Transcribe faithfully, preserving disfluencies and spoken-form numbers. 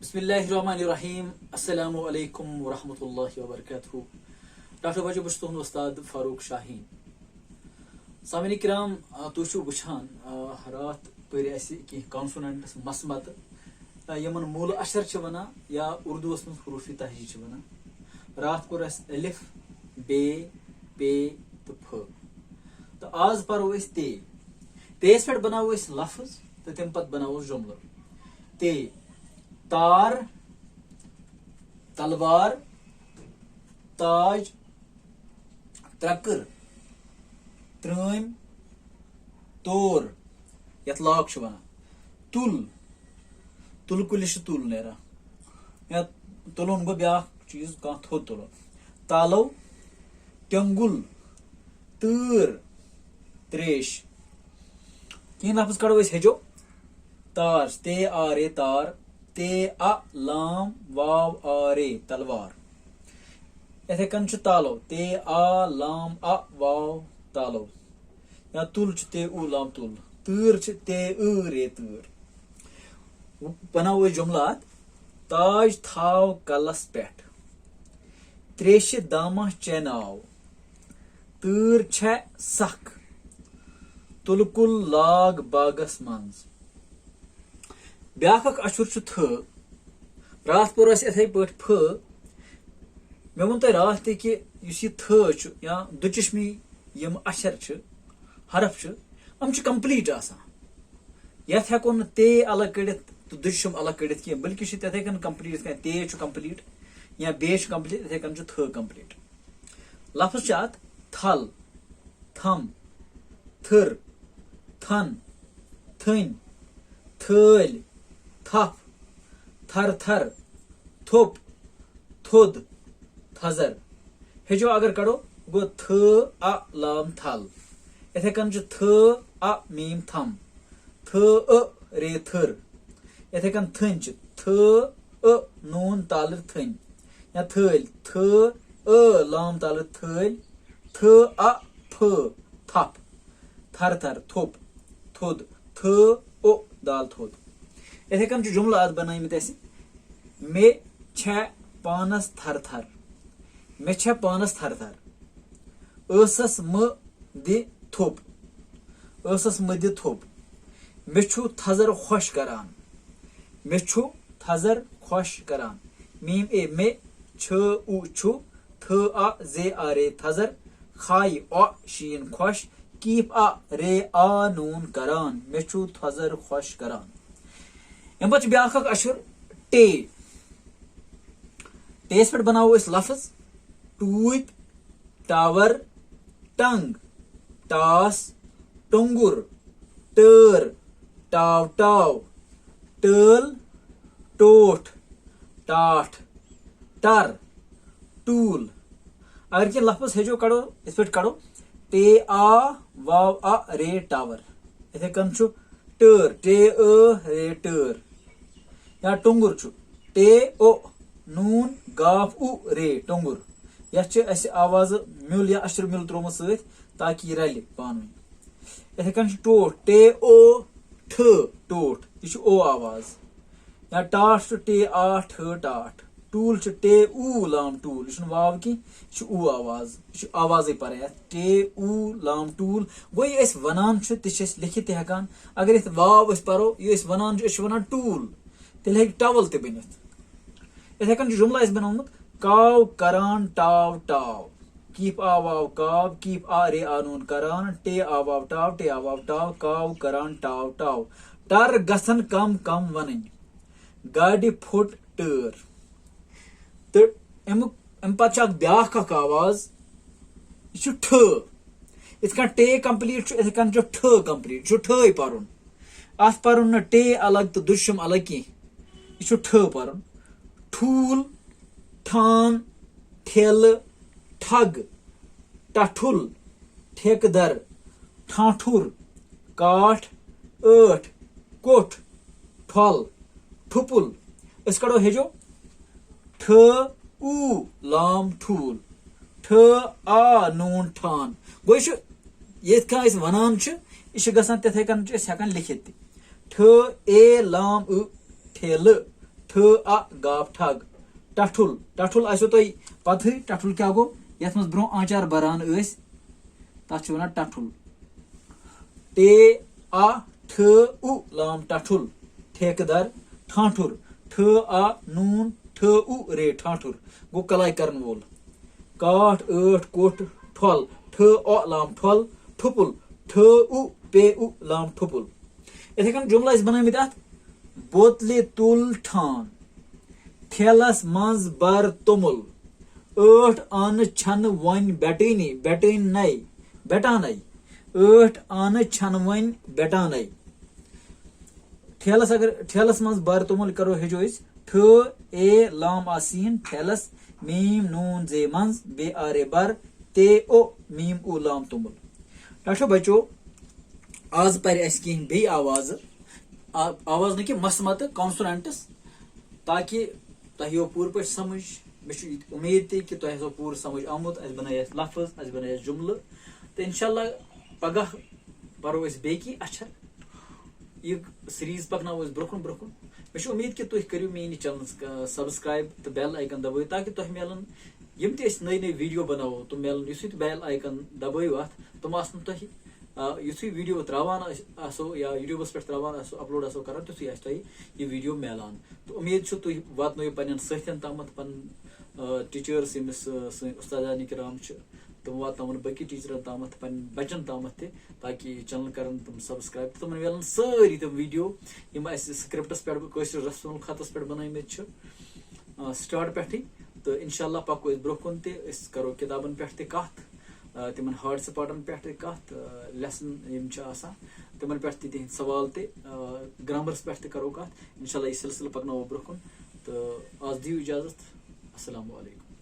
بسم اللہ الرحمن الرحیم۔ السلام علیکم ورحمۃ اللہ وبرکاتہ۔ ڈاکٹر بچو، بہٕ چھُس تُہُنٛد وۄستاد فاروق شاہین۔ سامعین کرام، آ، تُہۍ چھِو وٕچھان، آ، راتھ پٔرۍ اَسہِ کینٛہہ consonants، مَسمَتہٕ، آ، یِمَن موٗلہٕ اَشَر چھِ وَنان یا اُردوَس منٛز حروفِ تہجی چھِ وَنان۔ راتھ کوٚر اَسہِ الف، بے، پے تہٕ پھ۔ تہٕ آز پَرو أسۍ تے۔ تیس پٮ۪ٹھ بَناوو أسۍ لفظ تہٕ تَمہِ پَتہٕ بَناوو أسۍ جُملہٕ۔ تے، تار، تلوار، تاج، ترٛکٕر، ترٛٲمۍ، تور، یَتھ لاکھ چھِ وَنان، تُل، تُلہٕ کُلِس چھِ تُل نیران، یا تُلُن گوٚو بیٛاکھ چیٖز، کانٛہہ تھوٚد تُلُن، تالو، ٹیٚنٛگُل، تۭر، ترٛیش۔ کینٛہہ لفظ کَڑو أسۍ ہیٚجو۔ تار، تے آ رے تار، تے اَ لام واو آ رے تلوار۔ یِتھَے کٔنۍ چھُ تالو، تے آ لام اَ واو تالو۔ یا تُل چھُ تے اُ لام تُل۔ تۭر چھِ تے ٲ رے تۭر۔ بَناوو أسۍ جُملہٕ اَتھ۔ تاج تھاو کَلَس پٮ۪ٹھ۔ تریشہِ دامہ چیناو۔ تۭر چھےٚ سخ۔ تُلہٕ کُل لاگ باغس منٛز۔ بیٛاکھ اکھ اَشُر چھُ تھٲ۔ راتھ پوٚر اَسہِ یِتھَے پٲٹھۍ پھٲ۔ مےٚ ووٚن تۄہہِ راتھ تہِ کہِ یُس یہِ تھٲ چھُ یا دُچشمی یِم اَشَر چھِ، حرف چھِ، یِم چھِ complete آسان۔ یَتھ ہٮ۪کو نہٕ تے الگ کٔڑِتھ تہٕ دُچشم الگ کٔڑِتھ کینٛہہ، بلکہِ چھِ تِتھَے کٔنۍ complete، یِتھ کٔنۍ تے چھُ complete یا بے چھُ complete، یِتھَے کٔنۍ چھُ تھٲ complete۔ لفظ چھِ اَتھ تھل، تھم، تھٕر، تھن، تھٔنۍ، تھٲلۍ، تھپھ، تھر تھر، تھوٚپ، تھوٚد، تھزر۔ ہیٚچھو اگر کڑو، گوٚو تھٲ اَ لام تھل۔ یِتھَے کٔنۍ چھُ تھٲ اَ میٖم تھم۔ تھٲ ٲ رے تھٕر۔ یِتھَے کٔنۍ تھٔنۍ چھِ تھٲ ٲ نوٗن تالر تھٔنۍ۔ یا تھٲلۍ، تھٲ ٲ لام تالر تھٲلۍ۔ تھٲ اَ پھٲ تھپھ۔ تھر تھر تھوٚپ، تھوٚد، تھٲ او دال تھوٚد۔ یِتھَے کٔنۍ چھُ جُملہٕ اَتھ بنٲومٕتۍ اَسہِ۔ مےٚ چھےٚ پانَس تھر تھر۔ مےٚ چھےٚ پانَس تھر تھر۔ ٲسَس مہٕ دِ تھوٚپ۔ ٲسَس مہٕ دِ تھوٚپ۔ مےٚ چھُ تھزر خۄش کران۔ مےٚ چھُ تھزر خۄش کران۔ میٖم اے مےٚ، چھٲ اُ چھُ، تھٲ آ زے آ رے تھزر، خاے آ شیٖن خۄش، کیٖپ آ رے آ نوٗن کران۔ مےٚ چھُ تھزر خۄش کران۔ اَمہِ پتہٕ چھُ بیٛاکھ اکھ اَشُر ٹے۔ ٹے یَس پٮ۪ٹھ بناوو أسۍ لفظ ٹوٗپۍ، ٹاور، ٹنگ، ٹاس، ٹۄنگُر، ٹٲر، ٹاو ٹاو، ٹٲل، ٹوٹھ، ٹاٹھ، ٹر، ٹوٗل۔ اگر کینٛہہ لفظ ہیٚچھو کڑو، یِتھ پٲٹھۍ کڑو، ٹے آ واو اَ رے ٹاور۔ یِتھَے کٔنۍ چھُ ٹٲر، ٹے ٲ رے ٹٲر۔ یا ٹۄنٛگُر چھُ، ٹے او نوٗن گاف اُ رے ٹۄنٛگُر۔ یَتھ چھِ اَسہِ آوازٕ میوٚل یا اَشُر میوٚل ترٛوومُت سۭتۍ تاکہِ یہِ رَلہِ پانہٕ ؤنۍ۔ یِتھَے کٔنۍ چھُ ٹوٹھ، ٹے او ٹھٲ ٹوٹھ، یہِ چھُ او آواز۔ یا ٹاٹھ چھُ ٹے آ ٹھٲ ٹاٹھ۔ ٹوٗل چھُ ٹے اوٗ لام ٹوٗل، یہِ چھُنہٕ واو کینٛہہ، یہِ چھُ اوٗ آواز، یہِ چھُ آوازٕے پَرٕنۍ اَتھ، ٹے اوٗ لام ٹوٗل۔ گوٚو یہِ أسۍ وَنان چھِ، تہِ چھِ أسۍ لیٚکھِتھ تہِ ہٮ۪کان۔ اگر یَتھ واو أسۍ پَرو، یہِ أسۍ وَنان چھِ، أسۍ چھِ وَنان ٹوٗل، تیٚلہِ ہیٚکہِ ٹَوَل تہِ بٔنِتھ۔ یِتھَے کٔنۍ چھُ جُملہٕ اَسہِ بَنومُت، کاو کَران ٹاو ٹاو۔ کیٖپ آ واو کاو، کیٖپ آ رے آ نوٗن کَران، ٹے آ واو ٹاو، ٹے آ واو ٹاو، کاو کَران ٹاو ٹاو۔ ٹَر گژھن کَم کَم وَنٕنۍ۔ گاڑِ پھوٚٹ ٹٲر۔ تہٕ اَمیُک، اَمہِ پَتہٕ چھُ اَکھ بیٛاکھ اَکھ آواز، یہِ چھُ ٹھٲ۔ یِتھ کٔنۍ ٹے complete چھُ، یِتھَے کٔنۍ چھُ ٹھٲ complete، یہِ چھُ ٹھٲے پَرُن۔ اَتھ پَرُن نہٕ ٹے الگ تہٕ دُشم الگ کینٛہہ، یہِ چھُ ٹھٲ پَرُن۔ ٹھوٗل، ٹھان، ٹھیلہٕ، ٹھگ، ٹَٹھُل، ٹھیکہٕ در، ٹھانٛٹھُر، کاٹھ، ٲٹھ، کوٚٹھ، ٹھۄل، ٹھُپُل۔ أسۍ کَڑو ہیٚجو، ٹھٲ اوٗ لام ٹھوٗل، ٹھٲ آ نوٗن ٹھان۔ گوٚو یہِ چھُ، یِتھ کٔنۍ أسۍ وَنان چھِ، یہِ چھُ گژھان تِتھَے کٔنۍ چھِ أسۍ ہٮ۪کان لیٚکھِتھ تہِ۔ ٹھٲ اے لام ٲ ٹھیلہٕ، ٹھ، ا، گاف ٹھگ۔ ٹٹھل، ٹٹھل آسیو تۄہہِ پتہٕے، ٹٹھل کیٛاہ گوٚو؟ یتھ منٛز برونٛہہ آنچار بران ٲسۍ، تتھ چھِ ونان ٹٹھل۔ ٹے، ا، ٹھ، ا، لام ٹٹھل۔ ٹھیکہٕ در۔ ٹھانٹھُر۔ ٹھ، ا، نون، ٹھ، ا، رے، ٹھانٹھُر۔ گوٚو کلاے کرن وول۔ کاٹھ، ٲٹھ، کوٚٹھ، ٹھۄل۔ ٹھ، او، لام ٹھۄل۔ ٹھُپُل۔ ٹھ، ا، پے، ا، لام ٹھُپُل۔ یِتھے کٔنۍ جملہٕ ٲسۍ بنٲومٕتۍ اتھ، بوتلہِ تُل ٹھان، ٹھیلس منٛز بر توٚمُل۔ ٲٹھ آنہٕ چھنہٕ وۄنۍ بیٹٲنی، بیٹٲنۍ نَے، بیٹانَے۔ ٲٹھ آنہٕ چھنہٕ وۄنۍ بیٹانَے۔ ٹھیلس، اگر ٹھیلس منٛز بر توٚمُل کرو ہیٚچھو أسۍ، ٹھ، اے، لام آ سین، ٹھیلس، میٖم، نوٗن، زے منٛز، بے، آ، رے، بر، تے، او، میٖم، او، لام توٚمُل۔ ٹاٹھو بچو، آز پرِ اَسہِ کینٛہہ بیٚیہِ آوازٕ۔ آ-، آواز نہٕ کینٛہہ، مسمہٕ تہٕ کانسوننٹس، تاکہِ تۄہہِ یِیو پوٗرٕ پٲٹھۍ سمجھ۔ مےٚ چھُ یہِ اُمید تہِ کہِ تۄہہِ آسیو پوٗرٕ سمجھ آمُت۔ اَسہِ بنٲے اَسہِ لفظ، اَسہِ بنٲے اَسہِ جملہٕ۔ تہٕ انشاءاللہ پگاہ پرو أسۍ بیٚیہِ کینٛہہ اچھر۔ یہِ سیریز پکناوو أسۍ برٛونٛہہ کُن، برٛونٛہہ کُن۔ مےٚ چھِ اُمید کہِ تُہۍ کٔرِو میٛٲنۍ یہِ چینل، آ، سبسکرایب تہٕ بیل آیکن دبٲیِو، تاکہِ تۄہہِ میلن یِم تہِ أسۍ نٔے نٔے ویڈیو بناوو، تِم میلن۔ یُتھُے تُہۍ بیل آیکن دبٲیِو اتھ، تِم آسن تۄہہِ، آ، یُتھُے ویڈیو تراوان أسۍ آسو یا یوٹیوبس پٮ۪ٹھ تراوان آسو، اپلوڈ آسو کران، تِتھُے آسہِ تۄہہِ یہِ ویڈیو میلان۔ تہٕ اُمید چھِ تُہۍ واتنٲیِو پننٮ۪ن سٲتھٮ۪ن تامتھ، پنٕنۍ، آ، ٹیچٲرس، ییٚمِس، آ، سٲنۍ استادان کرام چھِ، تِم واتناوَن باقٕے ٹیچرن تامتھ، پنٕنٮ۪ن بچن تامتھ تہِ، تاکہِ یہِ چینل کرن تِم سبسکرایب تہٕ تِمن میلن سٲری تِم ویڈیو، یِم اَسہِ سکرپٹس پٮ۪ٹھ، کٲشرِس رسمُ الخطس پٮ۪ٹھ بنٲومٕتۍ چھِ، آ، سٹارٹ پٮ۪ٹھٕے۔ تہٕ انشاءاللہ پکو أسۍ برٛونٛہہ کُن تہِ، أسۍ کرو کِتابن پٮ۪ٹھ تہِ کتھ، آ، تِمن ہارڈ سپاٹن پٮ۪ٹھ تہِ کتھ، آ، لیسن یِم چھِ آسان، تِمن پٮ۪ٹھ تہِ تِہنٛدۍ سوال تہِ، آ، گرامرس پٮ۪ٹھ تہِ کرو کتھ۔ انشاءاللہ یہِ سلسلہٕ پکناوو برٛونٛہہ کُن۔ تہٕ آز دِیِو اجازت۔ السلام علیکم۔